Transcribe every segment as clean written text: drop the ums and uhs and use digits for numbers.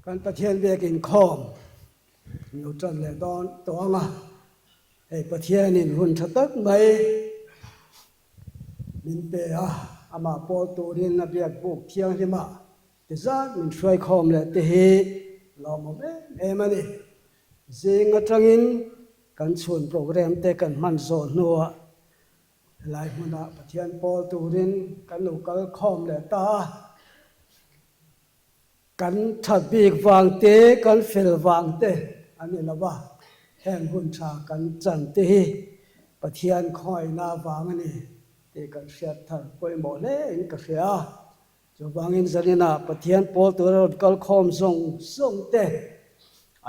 Kan Pathian biak inkhawm lo tan leh dawn tawh ang a, hei Pathianin hun tha tak mai min pe a, amah pawl turin a biak buk thianghlim a ti zat min hruai khawm leh te hi lawmawm em em a ni. Zing atangin kan chhun program te kan hman zawh hnuah Helai hmunah Pathian pawl turin kan lo kal khawm leh ta a, kan that bik vang te, kan fel vang te a ni lo va, heng hun tha kan chan te hi Pathian khawngaihna vang a ni tih kan hriat thar pawimawh hle in ka hria a. Chuvangin zaninah Pathian pawl tura rawn kal khawm zawng zawng te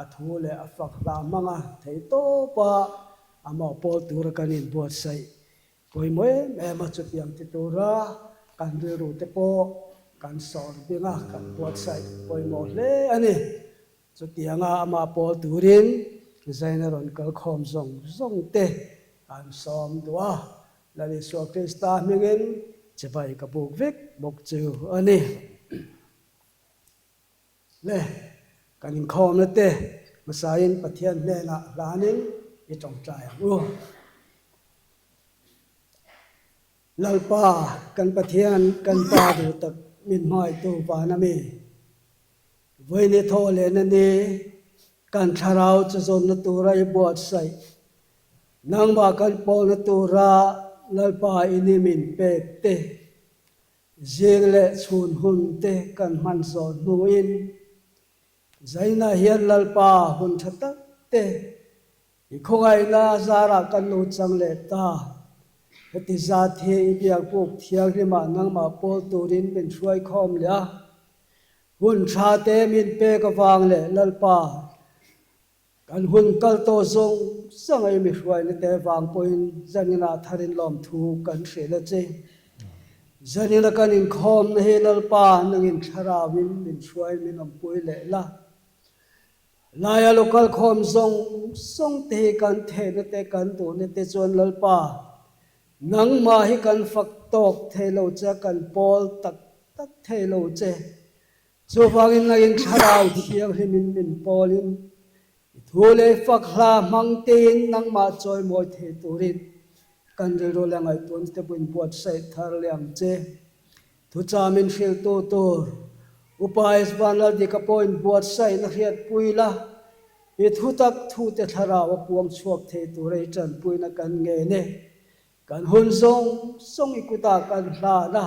a thu leh a fak hla hmanga thei tawp a, amah pawl tura kan inbuatsaih pawimawh em em a, chutiang ti tura kan rilru te pawh kan sawr bing a, kan buatsaih pawimawh hle a ni. Chutianga amah pawl turin zaina rawn kal khawm zawng zawng te an sawm duh a, Lal Isua Krista hmingin chibai ka buk vek bawk chu a ni. Le, kan inkhawmna te hmasain Pathian hnenah hlanin i tawngtai ang u. Lalpa, kan Pathian, kan Pa duh tak min hmaitu van a mi. Vawiin i thawh lehna ni, kan thlarau chu zawnna tura i buatsaih. Nangmah kan pawlna tura Lalpa i ni min pek te, zing leh chhun hun te kan hman zawh hnuin, Zainah hian Lalpa hun tha tak te i khawngaihna a zarah kan lo chang leh ta. Heti zat hi i biakbuk thianghlimah nangmah pawl turin min hruai khawm leh a. Hun tha te min pek avang leh Lalpa kan hun kal tawh zawng zawng a i mi hruaina te vang pawhin zaninah tharin lawmthu kan hrilh a che. Zanina kan inkhawmna hi Lalpa nangin thlarauin min hruai min awmpui leh la. Laia local khawm zawng zawng te hi kan theihna te kan duhna te chuan Lalpa nangmah hi kan fak tawk thei lo che a, kan pawl tak tak thei lo che. Chuvangin nangin thlarau thianghlimin min pawlin i thu leh fak hla hmang tein nangmah chawimawi thei turin kan rilru leh ngaihtuahna te pawhin buatsaih thar leh ang che. Thuchah min hrilhtu tur Upa Esvanlaldika pawhin buatsaihna hriatpui la, i thutak thute thlarau a puang chhuak thei tura i tanpuina kan ngen e. Kan hun zawng zawng i kutah kan hlan a,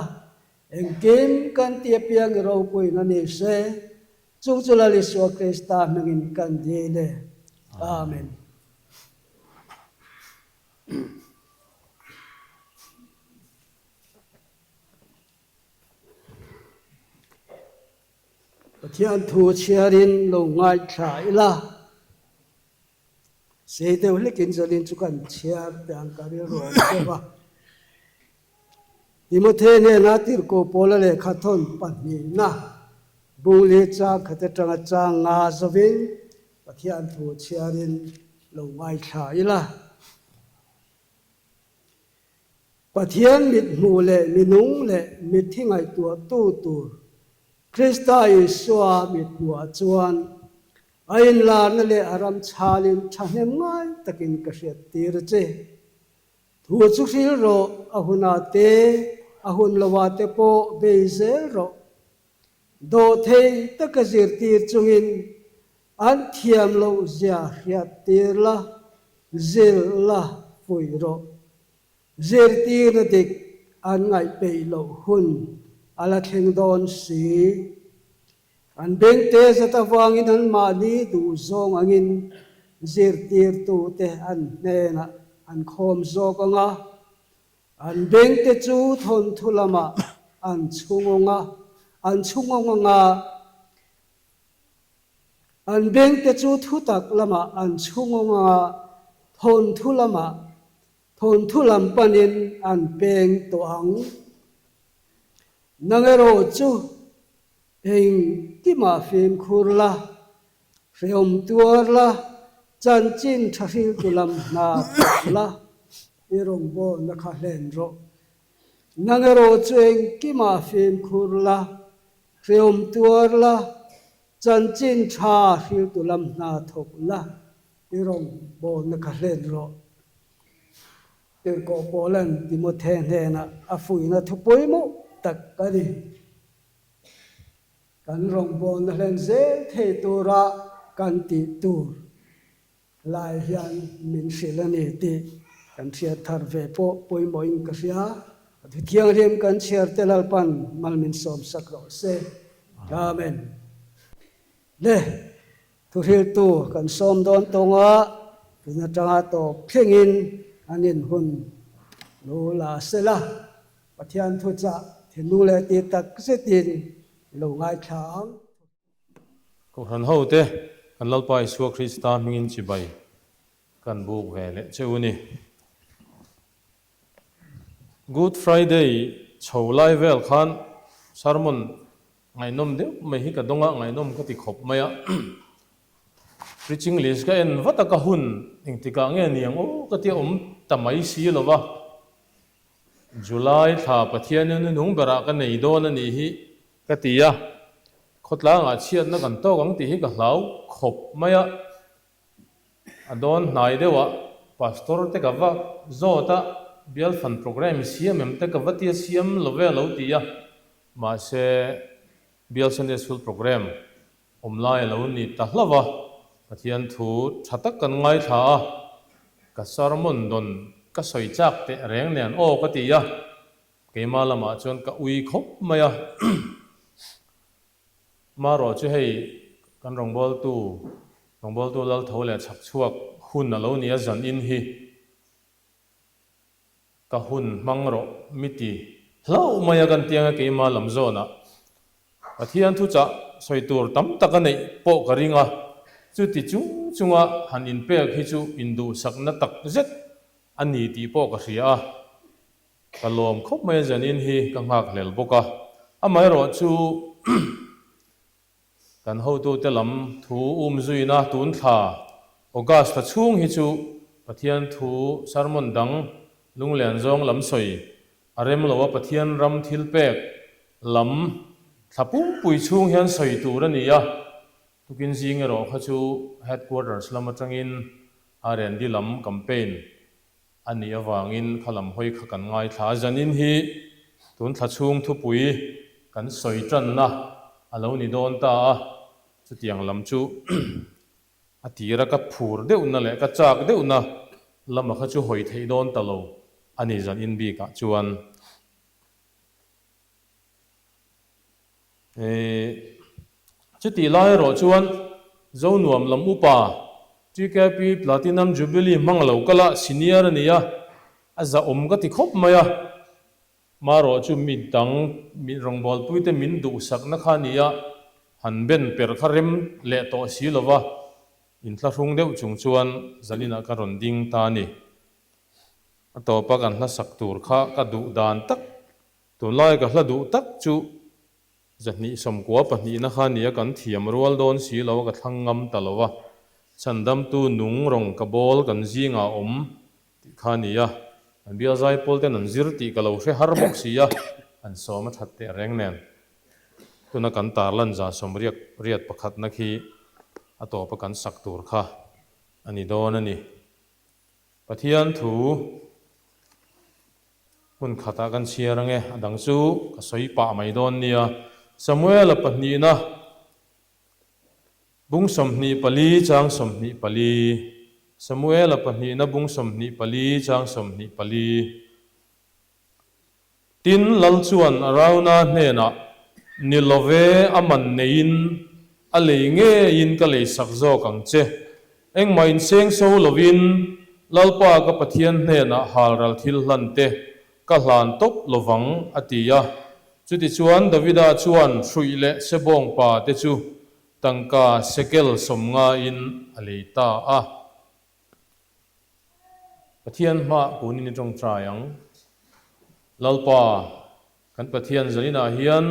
engkim kan ti apiang i ropuiin a ni se, chung chu Lal Isua Krista hmingin kan dil e. Amen. Pathian thu chhiarin lo ngaithla ila. Sei deuh hlekin zawlin chu kan chhiar teh ang ka rilru awm deuh a. Timothy hnena tirhkoh Paula lehkha thawn pahnihna Bungli chang khat atanga chang nga zawin Pathian thu chhiarin lo ngaithla ila. Pathian mithmuh leh minung leh mitthi ngaihtuahtu tur Krista Isua mithmuhah chuan A inlarna leh a ram chhalin thahnem ngai takin ka hriat tir a che. Thu chu hril rawh, a hunah te, a hun lovah te pawh bei zel rawh. Dawhthei taka zirtir chungin an thiam loh zia hriat tir la, zil la fuih rawh. Zirtirna dik an ngaih peih loh hun a la thleng dawn si. An bengte zat avangin anmahni duh zawng angin zirtirtute an hnenah an khawm zawk ang a, an bengte chu thawnthu lamah an chhungawng a, an chhungawng ang a, an bengte chu thutak lamah an chhungawng ang a, thawnthu lamah thawnthu lam panin an peng tawh ang. Nang erawh chu Engkimah fimkhur la, hrehawm tuar la, chanchin tha hriltu lam hna thawk la, i rawngbawlna kha hlen rawh. Nang erawh chu engkimah fimkhur la, hrehawm tuar la, Chanchin tha hriltu lam hna thawk la, i rawngbawlna kha hlen rawh. Tirhkoh Paula'n Timothe hnenah a fuihna thu pawimawh tak a ni. Kan rawngbawlna hlen zel thei tura kan tih tur lai hian min hrilh a ni tih kan hriat thar ve pawh pawimawhin ka hria. A thu thianghlim kan chhiar te Lalpan mal min sawm sak rawh se. Amen. Le, thuhriltu kan sawm dawn tawng a, tun atanga tawp thlengin an inhun lo la sela, Pathian thuchah thinlung leh tih tak zetin i lo ngaithla ang. Kohhran hote, kan Lalpa Isua Krista hmingin chibai kan buk ve leh che u ni. Good Friday chho lai vel khan sermon ngaihnawm deuh mai hi ka dawng a, ngaihnawm ka ti khawp mai a. Preaching list ka en vat a, ka hun engtikah nge niang aw ka ti awm ta mai si lo va. July thla Pathianin nunung berah ka nei dawn a nih hi ka ti a, khawtlangah chhiatna kan tawk ang tih hi ka hlau khawp mai a, a dawn hnai deuhah Pastor te ka va zawt a, Bial fan programme i siam em te ka va tia siam lo ve a lo ti a, mahse Bial Sunday School programme Awm lai a lo ni ta hlauh a, Pathian thu tha tak kan ngaithla a, ka sermon dawn ka sawi chak teh reng nen aw ka ti a, keimah lamah chuan ka ui khawp mai a. Marawh chu hei kan rawngbawltu, rawngbawltu Laltho leh chhakchhuak hun a lo ni a zan in hi. Ka hun hmang rawh mi ti hlauh mai a kan tiang a keimah lam zawnah Pathian thuchah sawi tur tam tak a neih pawh ka ring a, chuti chung chunga han inpek hi chu induhsakna tak zet a ni tih pawh ka hria a, ka lawm khawp mai a zanin hi ka nghakhlel bawk a, amaherawh chu Kan hotute lam thu umzuina tun thla August thla chhung hi chu Pathian thu sermon dang lunglen zawng lam sawi a rem lo a, Pathian ram thil pek lam thla pumpui chhung hian sawi tur a ni a, tukin zing erawh kha chu Headquarters lam atangin R&D lam campaign A nih avangin kha lam hawi kha kan ngaithla a, zanin hi tun thla chhung thupui kan sawi tanna a lo ni dawn ta a, chutiang lam chu a tira ka phur deuhna leh ka chak deuhna lama kha chu hawi theih dawn ta lo a ni zanin bikah chuan. Chutih lai erawh chuan Zonuam lam upa TKP Platinum Jubilee hmang lo kal a, senior a ni a, a zahawm ka ti khawp mai a. Marawh chu mi dang rawngbawlpuite min duhsakna kha a ni a, han ben per kha rem leh tawh si lo va, inthlahrung deuh chung chuan zaninah ka rawn ding ta a ni. A tawpa kan hlasak tur kha ka duh dan tak Tunlai ka hla duh tak chu 290 pahnihna kha nia kan thiam rual dawn si lo a ka thlang ngam ta lo a, chhandamtu nung rawng ka bawl kan zingah awm tih kha nia, an bial zaipawl ten an zir tih ka lo hre har bawk si a, an sawm a that teh reng nen. Tuna kan tarlan 180 riat pakhatna khi a tawpa kan sak tur kha a ni dawn a ni. Pathian thu. Hmun khatah kan chhiar ange, a dang chu ka sawi pah mai dawn nia. Samuela pahnihna, bung 24 chang 24, Samuela pahnihna bung 24 chang 24. Tin, Lal chuan Arauna hnenah, Ni love, a man neiin a lei ngeiin ka leisak zawk ang che. Engmah insengso lovin Lalpa ka Pathian hnenah halral thil hlan te ka hlan tawp lovang, a ti a. Chutichuan Davida chuan hruih leh sebawng pa te chu tangka sekel 50 in a lei ta a. Pathian hmah kunin i tawngtai ang. Lalpa, kan Pathian zaninah hian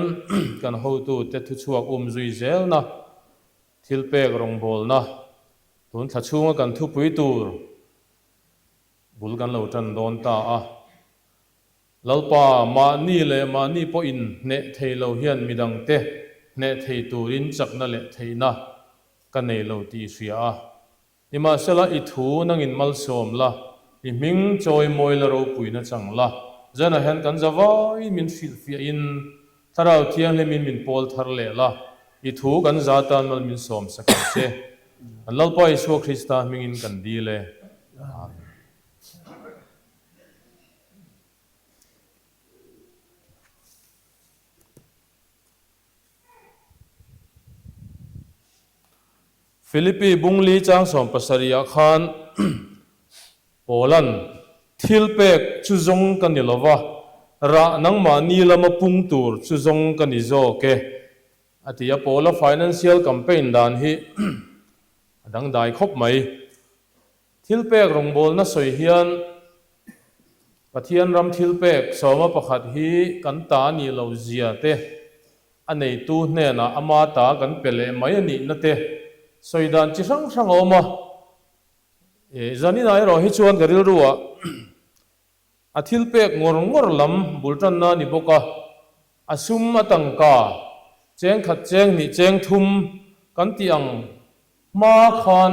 kan hotute thuchhuak umzui zelna, thilpek rawngbawlna, tun thla chhunga kan thupui tur bul kan lo tan dawn ta a. Lalpa, mahni leh mahni pawh inhneh thei lo hian midangte. hneh thei turin chakna leh theihna ka nei lo tih i hria a. Nimahsela i thu nangin malsawm la, i hming chawi mawi la ropuina chang la, zanah hian kan za vaiin min hrilhfiahin Thlarau Thianghlimin min pawl thar leh la, i thu kan za tan mal min sawm sak ang che. Kan Lalpa Isua Krista hmingin kan dil e. Amen. Philippi Bungli chang 17 ah khan Paula'n, Thil pek chu zawng ka ni lo va, rah nangmahni lama pung tur chu zawng ka ni zawk e, a ti a. Paula financial campaign dan hi a dangdai khawp mai. Thil pek rawngbawlna sawi hian Pathian ram thil pek sawma pakhat hi kan ta a nih loh zia te, a neitu hnenah ama ta kan pe leh mai a nihna te sawi dan chi hrang hrang a awm a. Zaninah erawh hi chuan ka rilruah a thil pek ngawr ngawr lam bul tanna a ni bawk a, a sum a tangka cheng khat cheng hnih cheng thum kan tih ang hma khan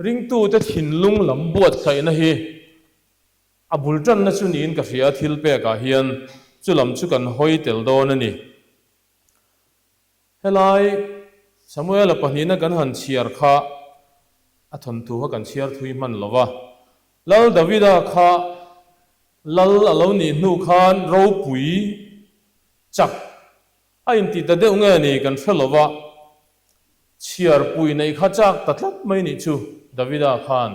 Ringtute thinlung lam buatsaihna hi a bul tanna chu niin ka hria, thil pekah hian chu lam chu kan hawi tel dawn a ni. Helai Samuela pahnihna kan han chhiar kha a thawnthu kha kan chhiar thui hman lo va, Lal Davida kha lal a lo nih hnu khan ropui chak A inti ta deuh nge ni kan hre lo va, chhiarpui neih kha chak ta tlat mai nih chu Davida khan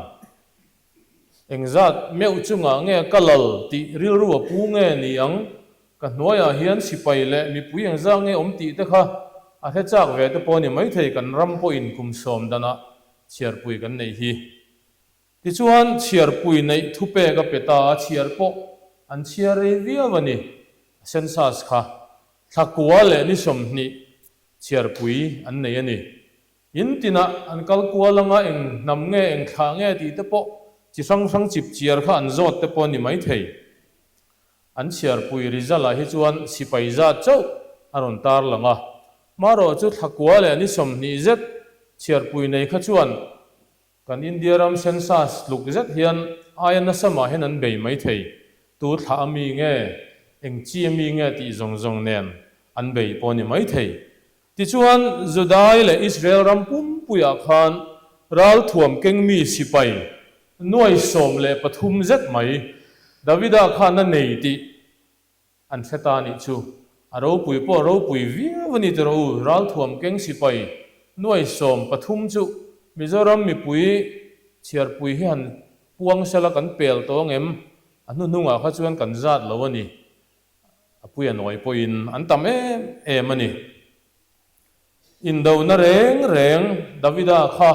engzat meuh chungah nge ka lal tih rilru a pu nge ni ang, ka hnuaiah hian sipai leh mipui engzat nge awm tih te kha a hre chak ve te pawh a ni maithei kan ram pawhin kum sawm danah chhiarpui kan neih hi. Tichuan, chhiarpui neih thupek a pe ta a, chhiar pawh an chhiar rei viau a ni. Census kha thla kua leh ni 20 chhiarpui an nei a ni. In tinah an kal kual anga eng hnam nge eng thlah nge tih te pawh chi hrang hrang chip chiar kha an zawt te pawh a ni maithei. An chhiarpui result ah hi chuan sipai zat chauh a rawn tar lang a. Marawh chu thla kua leh ni 20 zet chhiarpui nei kha chuan Kan India ram census tluk zet hian aia nasa mah hian an bei mai thei. Tu thlah a mi nge, eng chi a mi nge tih zawng zawng nen an bei pawh a ni mai thei. Tichuan, Judai leh Israel ram pumpuiah khan ralthuam keng mi sipai nuai 13 zet mai Davida khan a nei tih An hre ta nih chu. A ropui pawh a ropui viau a ni tawh rawh u, ralthuam keng sipai nuai 13 chu Mizoram mipui chhiarpui hi han puang sela kan pel tawh ang em? A hnuhnungah kha chuan kan zat lo a ni. A pui a nawi pawhin an tam em em a ni. Indona reng reng Davida kha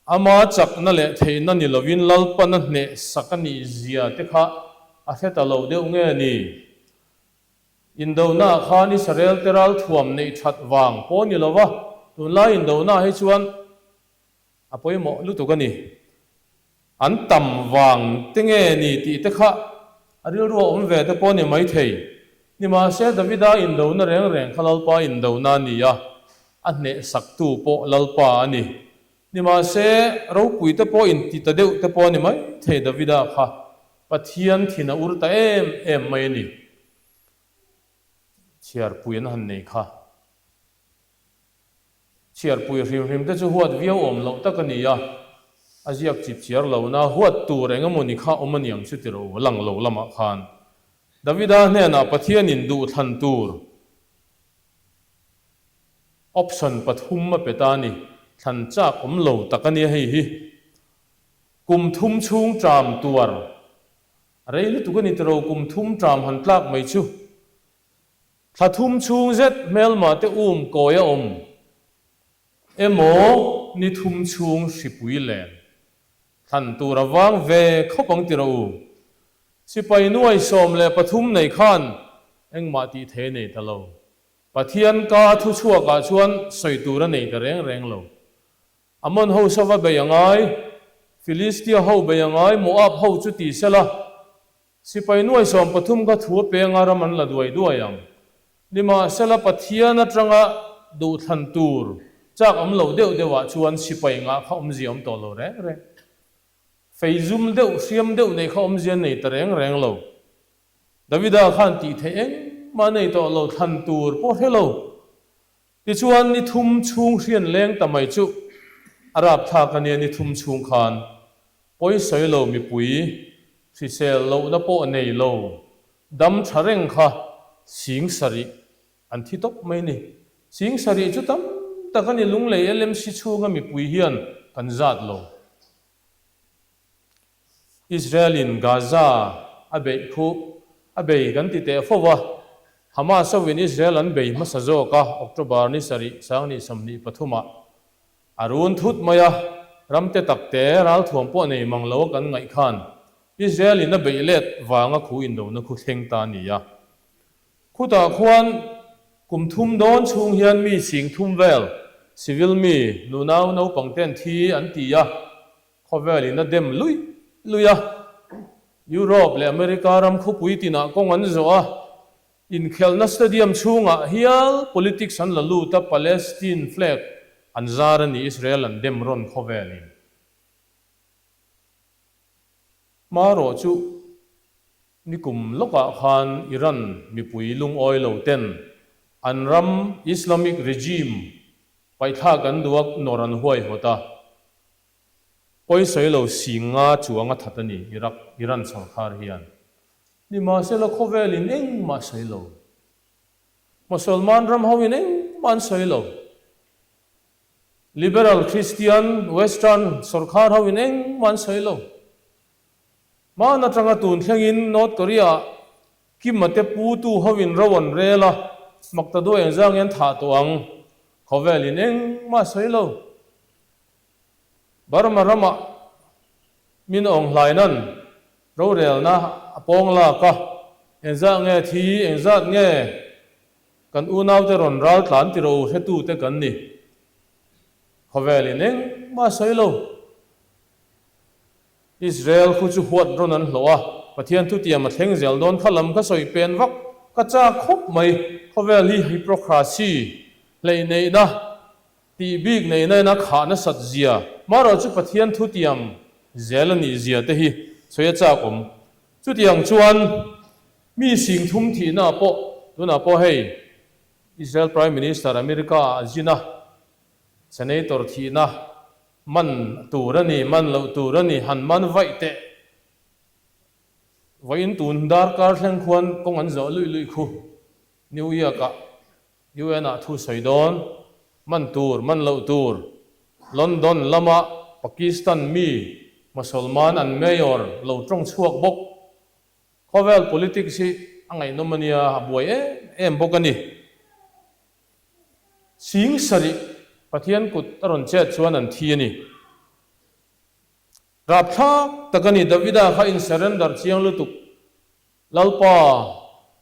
Ama chakna leh theihna ni lovin Lalpan a hneh sak a nih zia te kha a hre ta lo deuh nge ni? Indonaah khan Israel te ralthuam neih that vang pawh ni lova, tunlai indonaah hi chuan a pawimawh lutuk a ni. An tam vang te nge ni tih te kha a rilru a awm ve te pawh ni maithei. Nimahse Davida indona reng reng kha Lalpa indona a ni a, a hneh saktu pawh Lalpa a ni. Nimahse, ropui te pawh inti ta deuh te pawh a ni mai thei Davida kha Pathian thin a ur ta em em mai a ni. Chhiarpui an han nei kha. Chhiarpui hrim hrim te chu huat viau awm loh tak a ni a, a ziak chip chiar lo na huat tur eng emaw ni kha awm a niang chu ti rawh u, lang lo lamah khan. Davida hnenah Pathianin duhthlan tur. Option pathum a pe ta a ni. Thlan chak awm lo tak a nia hei hi. Kum thum chhung tram tuar a rei lutuk a ni tiro kum thum tram han tlak mai chu. Thla thum chhung zet hmelma te um kawi a awm emaw ni thum chhung hripui len thlan tur a vang ve khawp ang tiro u. Sipai nuai 13 nei khan engmah tih thei nei ta lo. Pathian ka thu chhuakah chuan sawi tur a nei ta reng reng lo. Ammon ho sava bei a ngai, Philistia ho bei a ngai, Moab ho chu ti sela, sipai nuai 13 kha thu a peng a ram an la duai duai ang. Nimahsela Pathian atanga duhthlan tur chak awm lo deuh deuhah chuan sipai ngah kha awmzia awm tawh lo reng reng. Fei zum deuh, hriam deuh neih kha awmzia nei ta reng reng lo. Davida khan tih theih engmah nei tawh lo, thlan tur pawh hre lo. Tichuan ni thum chhung hrian leng ta mai chu a rapthlak a nia, ni thum chhung khan pawisawi lo mipui hrisel lohna pawh nei lo dam tha reng kha sing sarih an thi tawp mai ni. Sing sarih chu tam tak a ni, Lunglei LMC chhunga mipui hian kan zat lo. Israel-in Gaza a beih khu a bei kan ti teh fo va, Hamas hovin Israel an bei hmasa zawk a, October ni sarih sangni 23 ah a run thut mai a, ram te tak te ralthuam pawh nei mang lo a kan ngaih khan Israel-in a beih let vanga khu indona khu thleng ta a ni a. Khutah khuan kum thum dawn chhung hian mi sing thum vel civil mi nunau naupang ten thi an ti a, Khawvelin a dem luih luih a, Europe leh America ram khawpui tinah kawng an zawh a, inkhelhna stadium chhungah hial politics an la lut a, Palestine flag an zar a ni, Israel an dem rawn khawvelin. Hmarawh chu nikum lawkah khan Iran mipui lungawi lo ten an ram Islamic regime paihthlak an duh a, nawr an huaihawt a, Pawisawi lo sing nga chuang a that a ni Iraq, Iran sawrkhar hian. Nimahsela khawvelin engmah a sawi lo. Mosolman ram hoin engmah an sawi lo. Liberal Christian, Western, sawrkhar hoin engmah an sawi lo. Hman atanga tun thlengin North Korea ah Kim a te pu tu hoin ro an rel a, Maktaduai engzang hian thah tawh ang. Khawvelin engmah a sawi lo. Burma ramah min awng hlainan rorelna a pawng lak a, engzat nge thi, engzat nge kan unaute rawn ral tlan ti ro hretute kan ni. Khawvelin engmah a sawi lo. Israel khu chu huat rawn an hlawh a, Pathian thutiam a thleng zel dawn kha lam ka sawi pen vak ka chak khawp mai. Khawvel hi hypocrisy, hleihneihna, Tih bik neihna in a khah nasat zia, marawh chu Pathian thutiam zel a nih zia te hi sawi a chak awm. Chutiang chuan mi sing thum thihna ah pawh tunah pawh hei Israel Prime Minister America ah a zin a, Senator thihna man tur a ni, man loh tur a ni, han man vaih teh. Vawiin tun darkar thleng khuan kawng an zawh luih luih khu New York ah UN ah thu sawi dawn, man tur, man loh tur, London lama Pakistan mi Mosolman an mayor lo tawng chhuak bawk. Khawvel politics hi a ngaihnawm a nia, a buai em em bawk a ni. Sing sarih Pathian kut a rawn chet chuan an thi a ni. Rapthlak tak a ni, Davida kha in surrender chiang lutuk. Lalpa,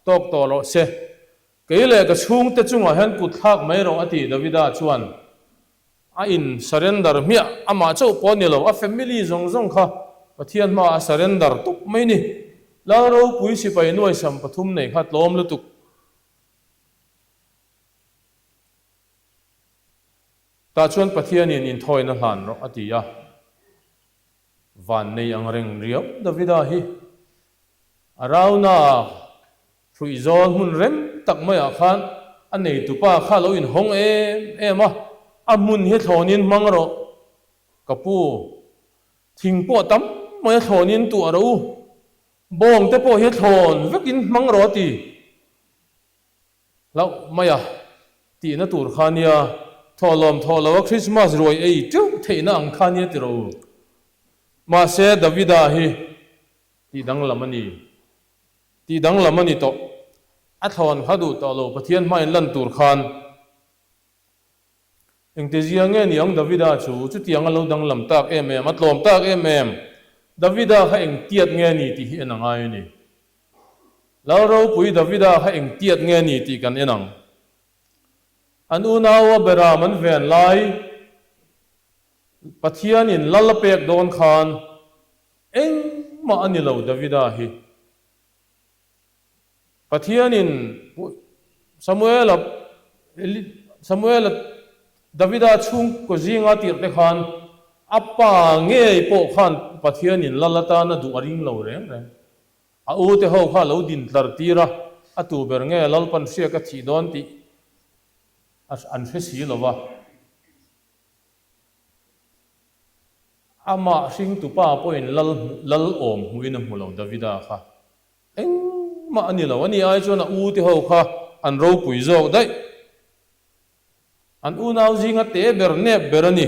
tawk tawh rawh se. Kei leh ka chhungte chungah hian kut thlak mai rawh a ti Davida chuan a in surrender hmiah, amah chauh pawh a ni lo, a family zawng zawng kha Pathian hmaah a surrender tawp mai ni. Lal ropui sipai nuaisam pathum nei kha tlawm lutuk. Tah chuan Pathianin inthawina hlan rawh a ti a. Van nei ang reng riau Davida hi a rauna hruih zawl hmun rem tak maiah khan a neitupa kha lo inhawng em em a, a hmun hi thlawnin hmang rawh ka pu, thing pawh tam mai a thlawnin tuah rawh u, bawng te pawh hi thlawn vekin hmang rawh a ti. Hlauh mai a, tihna tur kha nia, thawhlawm thawh lo a Christmas ruai ei teuh theihna ang kha nia ti rawh u. Mahse Davida hi tih danglam a ni. Tih danglam a ni tawh. A thlawn kha duh tawh lo Pathian hmain lan tur khan. Engtizia nge ni ang Davida chu chutiang a lo danglam tak em em, a tlawm tak em em? Davida kha engtiat nge ni tih hi en a ngai a ni. Lal ropui Davida kha engtiat nge ni tih kan en ang. An unaua beram an ven lai Pathianin lal a pek dawn khan engmah a ni lo Davida hi. Pathianin. Samuela Samuela Davida chhungkaw zinga tirh te khan a pa ngei pawh khan Pathianin lal atana duh a ring lo reng reng. A u te ho kha lo din tlar tir a, a tu ber nge Lalpan hria ka thih dawn tih an hre si lo va. Amah hringtupa pawhin lal lal awm hmuhin a hmu lo Davida kha. Engmah a ni lo, ani ai chuan a u te ho kha an ropui zawk daih. An unau zinga te ber nep ber a ni.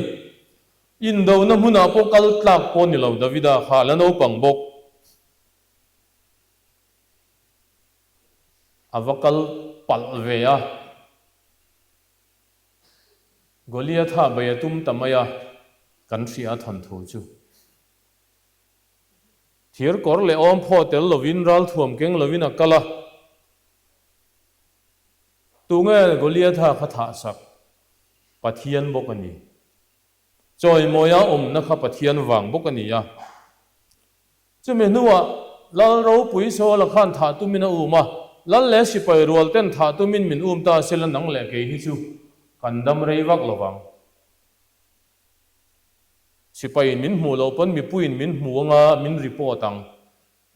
Indona hmunah pawh kal tlak pawh ni lo Davida kha a la naupang bawk. A va kal palh ve a. Goliatha bei a tum ta mai a, kan hria a thawnthu chu. Thir kawr leh awm phaw tel lovin ralthuam keng lovin a kal a. Tunge Goliatha kha thah sak? Pathian bawk a ni. Chawimawia awmna kha Pathian vang bawk a ni a. Chumi hnuah Lal ropui Saula khan thah tumin a um a, Lal leh sipai rual ten thah tumin min um ta sela nang leh kei hi chu kan dam rei vak lo vang. Sipaiin min hmuh loh pawn mipuiin min hmu anga min report ang.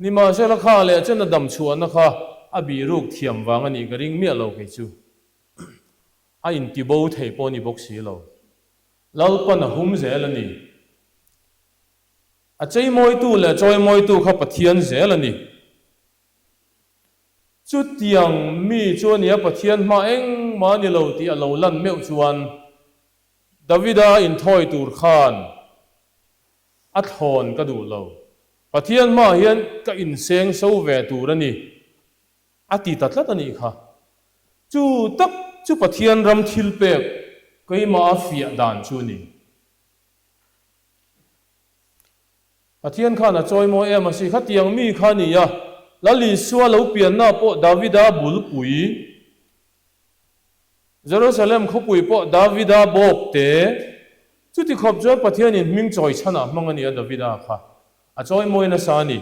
Nimahsela kha leh chen a dam chhuahna kha a bihruk thiam vang a nih ka ring miah lo kei chu. A intibo thei pawh a ni bawk si lo. Lalpan a hum zel a ni. A cheimawitu leh chawimawitu kha Pathian zel a ni. Chutiang mi chu a nia Pathian hma engmah a ni lo tih a lo lan meuh chuan Davida inthawi tur khan A thlawn ka duh lo. Pathian hmaah hian ka inseng so ve tur a ni, a ti ta tlat a nih kha. Chu tak chu Pathian ram thil pek keimah a fiah dan chu a ni. Pathian khan a chawimawi em a si, khatiang mi kha a ni a, Lal Isua lo pianna pawh Davida bulpui, Jerusalem khawpui pawh Davida bawk te, chuti khawp chuan Pathianin hming chawi chhanah hmang a ni a Davida kha a chawimawi nasa a ni.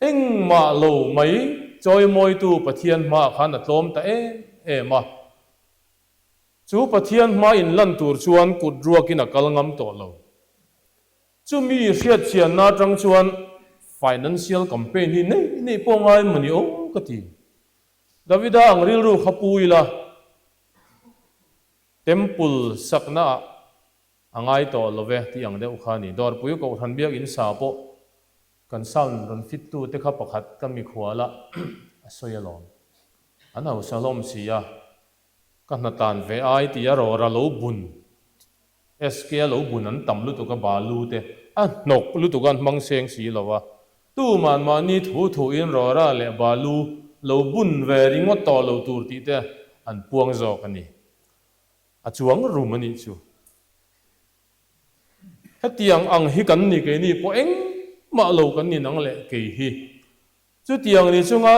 Engmah lo mai chawimawitu Pathian hmaah khan a tlawm ta em em a. Chu Pathian hma inlan tur chuan kut ruakin a kal ngam tawh lo. Chumi hriatchianna atang chuan financial campaign hi nei nei pawh ngai maw ni aw ka ti. Davida ang rilru kha pu ila, Temple sakna ah a ngai tawh lo ve tih ang deuh kha a ni. Dawrpui Kohhran Biakinn sa pawh kan sound rawn fit tu te kha pakhat ka mikhual a a sawi alawm. An hausa hlawm si a. Ka hna tlan ve ai ti a rawra lo bun SK a lo bun an tam lutuk a balu te a hnawk lutuk a an hmang seng si lo a tuman mahni thu thu in rawra leh balu lo bun ve ringawt tawh lo tur tih te an puang zawk a ni a chuang rum a nih chu hetiang ang hi kan ni keini pawh engmah lo kan ni nang leh kei hi. Chutiang ni chunga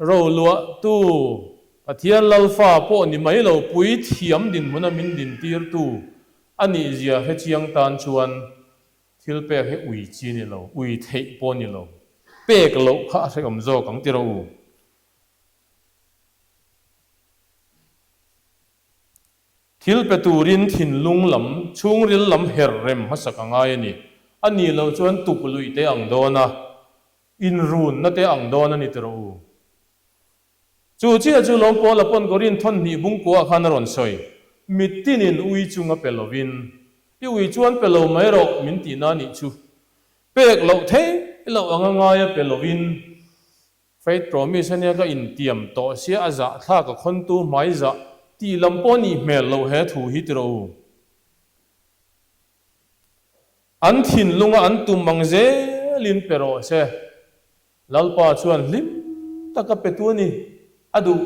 roluahtu Pathian Lalfa pawh ni mai lo pui thiam dinhmuna min dintirtu a nihzia hre chiang tan chuan thil pek hi ui chi ni lo, ui theih pawh ni lo, pek loh kha a hrehawm zawk ang ti rawh u. Thil pe turin thinlung lam, chhungril lam her rem hmasak a ngai a ni. A nih loh chuan tuk luih te ang dawn a, inrunna te ang dawn a ni ti rawh u. Chu chiah chu lawm Paula pawn Korinth thawn hnih bungkuah khan a rawn sawi, Mitinin ui chunga pe lovin, i ui chuan pe lo mai rawh min tihna a nih chu. Pek loh theih loh anga ngaia pe lovin, Faith promise ania ka intiam tawh sia a zah thlak a khawntu hmai zah tih lam pawh nih hmel loh he thu hi ti rawh u. An thinlunga an tum ang zelin pe rawh se. Lalpa chuan hlim taka pe tu a ni a duh.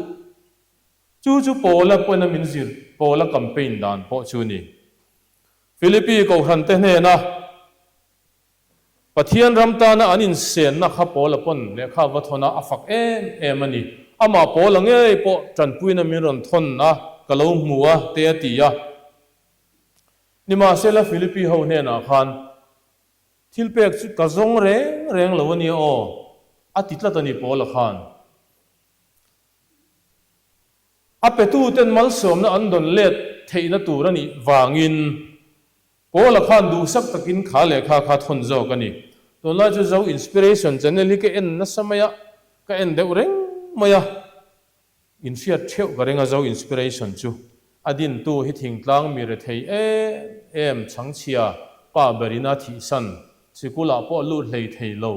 Chu chu Paula pawhin a min zir Paula campaign dan pawh chu a ni. Philippi Kohhrante hnena Pathian ram tana an insenna kha Paula pawn lehkha va thawn a, a fak em em a ni. Amah Paula ngei pawh tanpuina min rawn thawn a, ka lo hmu a, te a ti a. Nimahsela Philippi ho hnenah khan, Thil pek chu ka zawng reng reng lo a nia aw, a ti tlat a ni Paula khan. A petuten malsawmna an dawn let theihna tur a nih vangin Paula khan duhsak takin kha lehkha kha thawn zawk a ni. Tunlai chu Zo Inspiration channel hi ka en nasa mai a, ka en deuh reng mai a. Inhriat theuh ka ring a Zo Inspiration chu. A dintu hi thingtlang mi rethei em em chhangchhia pa berina thihsan sikulah pawh lut hlei thei lo,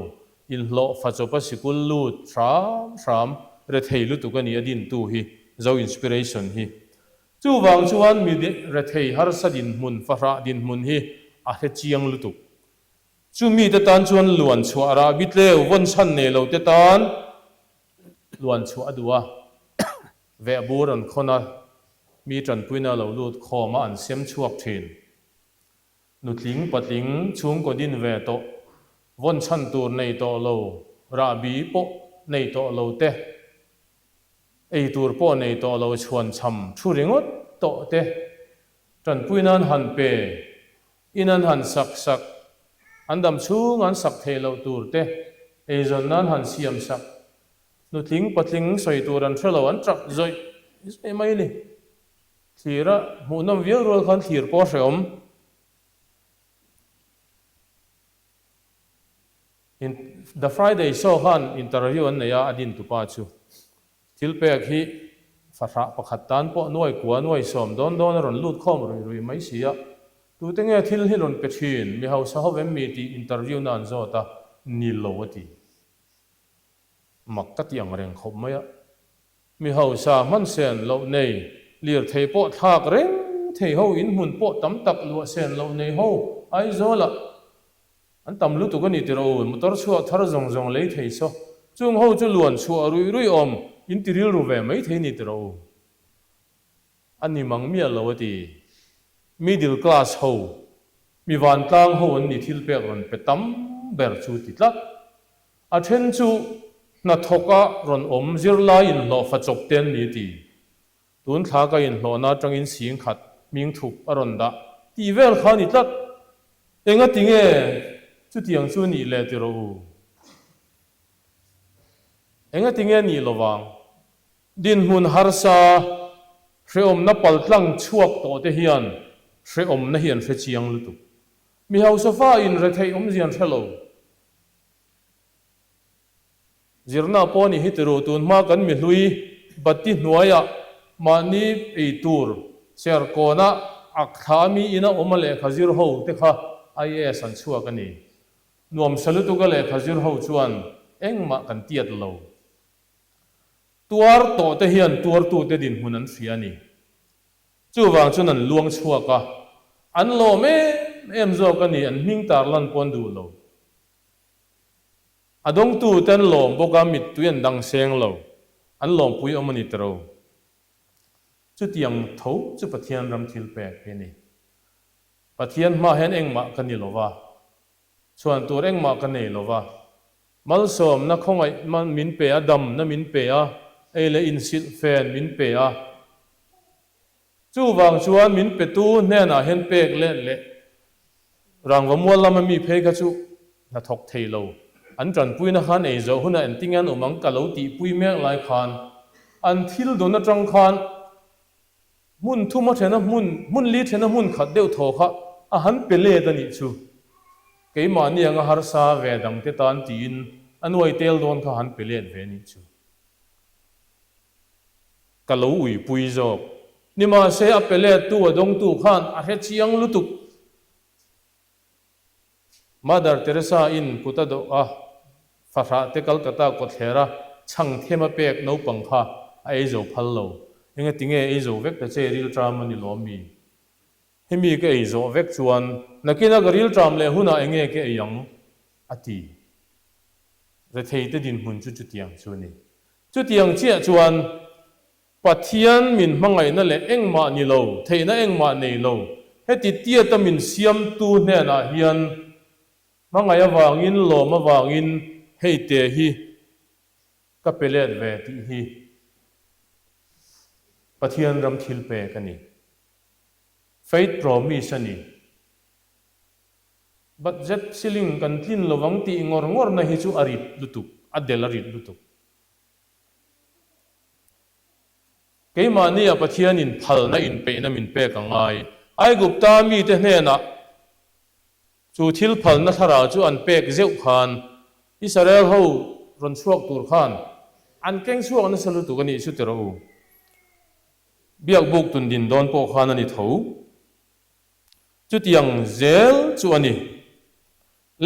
inhlawh fachawpa sikul lut hram hram rethei lutuk a ni a dintu hi Zo Inspiration hi. Chuvang chuan mi rethei harsa dinhmun fahrah dinhmun hi a hre chiang lutuk. Chu mite tan chuan luan chhuah rahbi tleu vawn chhan nei lo te tan luan chhuah a duh a, vehbur an khawn a, mi tanpuina lo lut khawm a an sem chhuak thin. Nutling patling chhungkaw din ve tawh, vawn chhan tur nei tawh lo, rahbi pawh nei tawh lo te, ei tur pawh nei tawh lo chhuan cham thu ringawt tawh te, tanpui nan han pe, in an han sak sak, an dam chhung an sak theih loh tur te, eizawn nan han siam sak, nutling patling sawi tur an hre lo an tap zawih zawih mai a ni. Thlir a hmuhnawm viau rual khan thlir pawh a hrehawm. In The Friday Show khan interview an nei a, a din tupa chu thil pek hi fahrah pakhat tan pawh nuai kua nuai sawm dawn dawn a rawn lut khawm ruih ruih mai si a, tute nge thil hi rawn pe thin, mi hausa ho em mi tih interview na an zawt a, ni lo a ti. Mak ka ti ang reng khawp mai a. Mi hausa hman sen loh nei, lirthei pawh thlak reng thei ho in hmun pawh tam tak luah sen loh nei ho Aizawlah an tam lutuk a ni tih rawh u, motor chhuah thar zawng zawng lei thei saw chung ho chu luan chhuah ruih ruih awm in ti rilru ve mai thei ni tih rawh u. A ni mang miah lo a ti. Middle class ho, mi vantlang ho an ni thil pek rawn pe tam ber chu ti tlat. A then chu hnathawka rawn awm zirlai inhlawhfa chawp te an ni ti. Tun thla ka inhlawhna atangin sing khat hming thup a rawn dah tih vel kha a ni tlat. Engati nge chutiang chu nih leh ti rawh u? Engati nge nih lovang? Dinhmun harsa, hrehawmna paltlang chhuak tawh te hian hrehawmna hi an hre chiang lutuk. Mi hausa fa in retheih awmzia an hre lo. Zirna pawh ni hi tiru tun hma kan mi hlui bati hnuaiah mahni ei tur serkawna ak thla mi ina awm a lehkha zir ho te kha IAS an chhuak a ni. Nuamsa lutuk a lehkha zir ho chuan engmah kan tiat lo. Tuar tawh te hian tuartute dinhmun an hria a ni. Chuvang chuan an luang chhuak a, an lawm em em zawk a ni, an hming tarlan pawh an duh lo. A dawngtute an lawm bawk a, mittui an dang seng lo, an lawmpui awm a ni tiro. Chutiang tho chu Pathian ram thil pek hi a ni. Pathian hma hian engmah ka ni lo va, chhuan tur engmah ka nei lo va, malsawmna khawngaih min pe a, damna min pe a, ei leh insilh fen min pe a. Chuvang chuan min petu hnenah hian pek let leh rangva mual lama mi phei kha chu hna thawk thei lo. An tanpuina khan ei zawh hunah engtinge an awm ang ka lo tihpui mek lai khan an thil dawn atang khan hmun thuma thena hmun hmun li thena hmun khat deuh thaw kha a han pe let a nih chu. Keimahni anga harsa ve dangte tan tiin a nuai tel dawn kha han pe let ve a nih chu. Ka lo uipui zawk. Nimahse a pe lettu a dawngtu khan a hre chiang lutuk. Mother Teresa in kut a dawh a, fahrah te Calcutta kawtthler a chhang them a pek naupang kha a ei zo phal lo. Engati nge ei zo vek ta che rilṭam a ni lawm mi? Hemi ka ei zawh vek chuan nakina ka rilṭam leh hunah enge ka ei ang? a ti. Retheite dinhmun chu chutiang chu a ni. Chutiang chiah chuan Pathian min hmangaihna leh engmah ni lo, theihna engmah nei lo, heti tiata min siamtu hnenah hian hmangaih avangin, lawm avangin hei te hi ka pe let ve tih hi Pathian ram thil pek a ni. Faith promise a ni. Budget ceiling kan tlin lovang tih ngawr ngawrna hi chu a rit lutuk, a del a rit lutuk. Keimahnia Pathianin phalna inpeihna min pek a ngai. Aigupta mite hnenah chu thil phalna thlarau chu an pek zeuh khan Israel ho rawn chhuak tur khan an keng chhuak nasa lutuk a nih chu ti rawh u. Biakbuk tundin dawn pawh khan a ni tho. Chutiang zel chu a ni.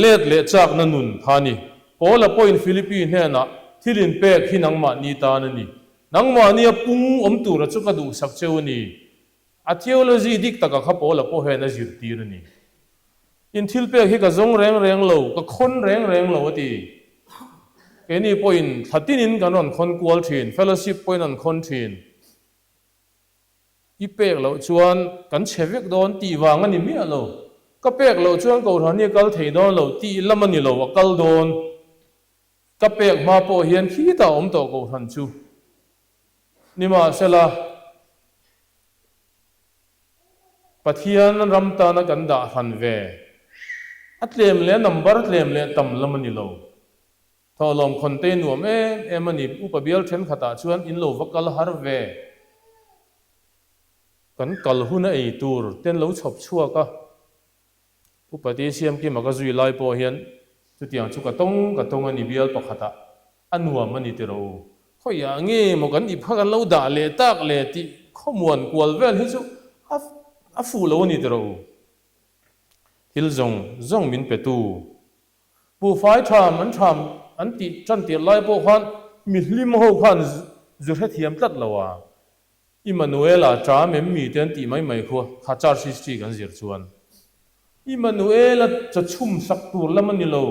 Let leh chakna nun kha a ni. Paula pawhin Philippi hnenah, Thil inpek hi nangmahni tan a ni. Nangmahnia pung awm tura chu ka duhsak cheu a ni. A theology dik taka kha Paula pawh hian a zirtir a ni. In thilpek hi ka zawng reng reng lo, ka khawn reng reng lo a ti. Keini pawhin thla tinin kan rawn khawn kual thin, fellowship pawhin an khawn thin. I pek loh chuan kan chhe vek dawn tih vang a ni miah lo. Ka pek loh chuan Kohhran hi a kal thei dawn lo tih lam a ni lo, a kal dawn. Ka pek hma pawh hian khitah a awm tawh Kohhran chu. Nimahsela, Pathian ram tana kan dah hran ve a tlem leh number tlem leh tam lam a ni lo. Thawhlawm khawnte nuam em em a ni. Upa bial thenkhatah chuan in lo va kal har ve. Kan kal hun a ei tur ten lo chhawp chhuak a. Upa ti Siamkima ka zui lai pawh hian chutiang chu ka tawng ka tawng a ni bial pakhatah a nuam a ni ti rawh u. Khawiah nge maw kan ip kha kan lo dah leh tak le tih khawmuan kual vel hi chu a a fuh lo a ni ti rawh u. Thil zawng zawng min petu Buhfai ṭham an ṭham an tih ṭan tirh lai pawh khan mi hlim ho khan zu hrethiam tlat lo a, Immanuela ṭam em mi te an tih mai mai khu kha church history kan zir chuan Immanuela chaw chhum sak tur lam a ni lo.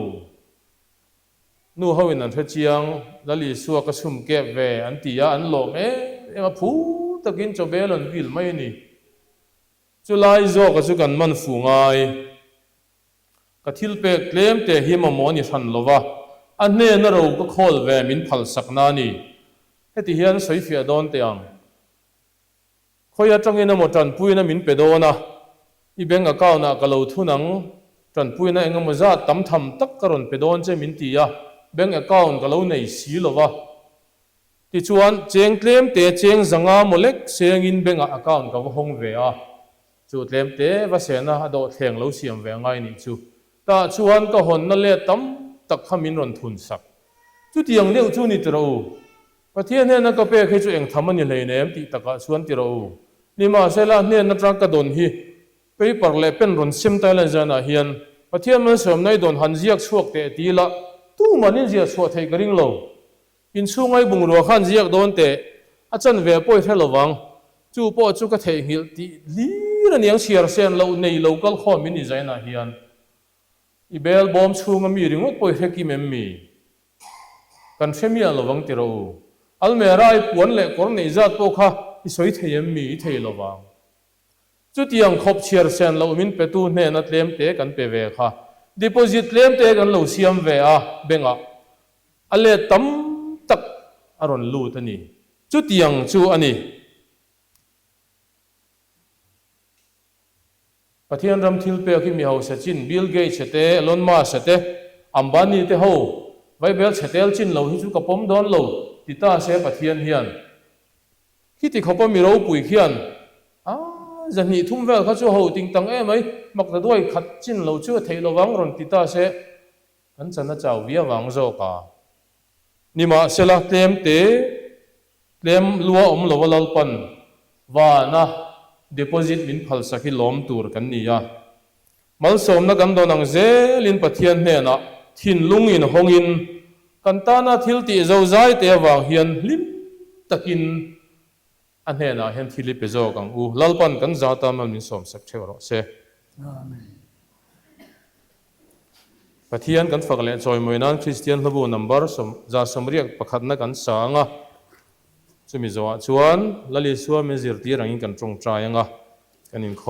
Nu ho in an hre chiang, Lal Isua ka chhum kep ve an ti a, an lawm em em a, phur takin chaw bel an vil mai a ni. Chulai zawka chu kan man fu ngai. Ka thil pek tlem te hi mamawh a ni hran lo va, a hnena ro ka khawl ve min phalsakna a ni. Heti hian sawifiah dawn teh ang. Khawi atangin emaw tanpuina min pe dawn a, i bank account ah ka lo thun ang, tanpuina eng emaw zat tam tham tak ka rawn pe dawn che min ti a, bank account ka lo nei si lo va. Tichuan, cheng tlem te cheng zanga maw lek sengin bank ah account ka va hawng ve a. Chu tlemte va sehna a dawhthleng lo siam ve ngai nih chu. Tah chuan ka hawnna let tam tak kha min rawn thun sak. Chutiang deuh chu ni ti rawh u. Pathian hnena ka pek hi chu eng tham a ni hleinem tih takah chuan ti rawh u. Nimahsela hnen atang ka dawn hi paper leh pen rawn sem Thailand zanah hian Pathian malsawmna i dawn han ziak chhuak teh ti ila tuman in ziah chhuah theih ka ring lo. Inchhungai bungrua khan ziak dawn teh, a chanve pawh i hre lovang. Chu pawh chu ka theihnghilh tih hlir a niang chhiar sen loh nei lo kal khawm in Izainah hian. I bel bawm chhunga mi ringawt pawh i hre kim em mi? Kan hre miah lovang ti rawh u. Almera i puan leh kawr neih zat pawh kha i sawi thei em mi? I thei lovang. Chutiang khawp chhiar sen loh min petu hnena tlemte kan pe ve kha. Deposit tlemte kan lo siam ve a, bank-ah. A let tam tak a rawn lut a ni. Chutiang chu a ni. Pathian ram thil pek hi mi hausa chin Bill Gates te, Elon Musk te, Ambani te ho Vaibel chhe tel chin lo hi chu ka pawm dawn lo ti ta se Pathian hian khiti khawpa mi ropui khian a zahnih thum vel kha chu ho ting tang emai mak ta duai khat chin lo chu a theih lovang rawn ti ta se Kan chan a chau viau ang zawk a. Nimahsela tlem te tlem lua awm lo a Lalpan vana deposit min phalsak hi lawm tur kan ni a. Malsawmna kan dawn ang zelin Pathian hnenah thinlung inhawngin kan tana thil tih zozai te avang hian hlim takin A hnenah hian thil i pe zawk ang u. Lalpan kan za tan mal min sawmsak theuh rawh se. Amen. Pathian kan fak leh chawimawi nan Kristian hlabu number 181 pakhatna kan sa ang a. Chumi zawhah chuan Lal Isua min zirtir angin kan tawngtai ang a, kan inkhawm.